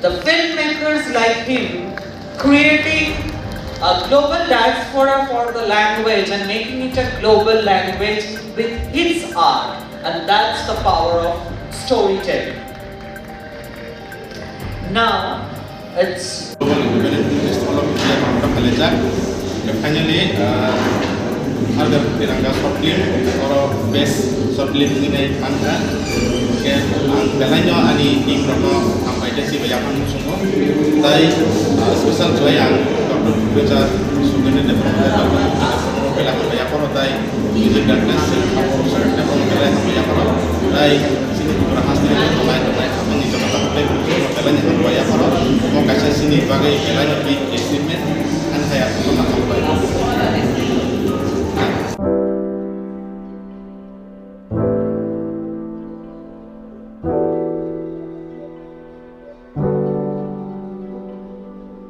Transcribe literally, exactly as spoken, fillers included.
The filmmakers like him creating a global diaspora for the language and making it a global language with his art, and that's the power of storytelling. Now, it's Global Independent Film Festival of India, Toronto khalaijak. Finally, uh, Har Ghar Tiranga short film, oro best short film wngwi nai mankha. Hwnkhe ang belaino ani team rokno hambai tei sibai yaphang muchungo. Tai, uh, special khlai ang Doctor Professor Sugendra Debbarma belai hambai yapharo tai music director Sir Thapur Sir Debbarma belai hambai yapharo. Tai chini Tripura hasteni tongnai tongnai aboni joto tei belai hambai yapharo. Omo kaisa chini bagwi belaino big achievement. Ani hai ang